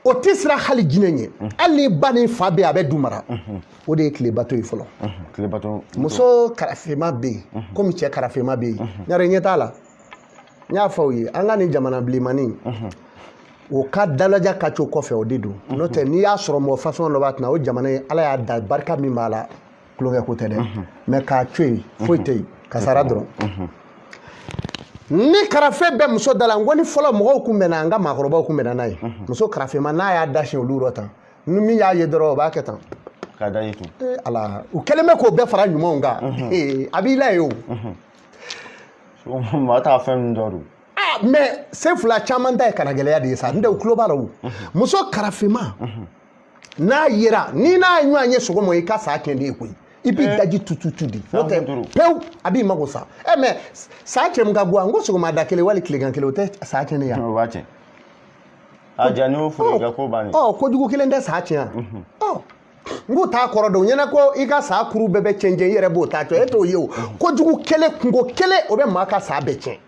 O tɛ siran hali jinɛ ɲɛ. Hali ni ba ni fa bɛ yen, a bɛ du mara. O de ye tilebato ye fɔlɔ. Tilebato. Muso karafema bɛ yen komi cɛ karafema bɛ yen. Ɲare ɲɛ t'a la, n y'a fɔ aw ye, an ka nin jamana bilenmanin, o ka dalaja ka co kɔfɛ, o de don. N'o tɛ, n'i y'a sɔrɔ mɔgɔ fasɔn dɔ b'a tɛna o jamana ye, Ala y'a da, barika min b'a la, tulonkɛ ko tɛ dɛ. Mɛ k'a to yen, foyi tɛ yen, kasara dɔrɔn. Ni karafe bɛ muso da la, n ko ni fɔlɔ mɔgɔw kun bɛnna, an ka maakɔrɔbaw kun bɛnna n'a ye, muso karafema, n'a y'a da siɲɛ olu rɔ tan, ni min y'a ye dɔrɔn, o b'a kɛ tan. K'a da ye tun. Ee Ala, u kɛlen bɛ k'o bɛɛ fara ɲumanw kan. Ee, a b'i la ye o. Maa t'a fɛn min dɔ don. Ah, mais sen fila caman ta ye kanagɛlɛya de ye sa. N tɛ, u tulo b'a la o. Muso karafema, n'a yera ni n'a ye ɲɔgɔn ye sɔgɔma, i ka sa tiɲɛ de ye koyi. I b'i daji tututu de, n'o tɛ pewu, a b'i mago sa. Ɛ, mais sa cɛ min ka go, an ko sɔgɔmada kelen wali tilegan kelen, o tɛ sa tiɲɛ yan. O b'a tiɲɛ. A ja, n'i y'o furu, i ka ko bannen. Ɔ, kojugu kelen tɛ sa tiɲɛ. Ɔ, n k'u t'a kɔrɔ dɔn. U ɲɛna ko i ka sa kuru bɛɛ bɛ cɛn cɛn, i yɛrɛ b'o ta cɛ, e t'o ye. O kojugu kelen, kunko kelen, o bɛ maa ka sa bɛɛ tiɲɛ.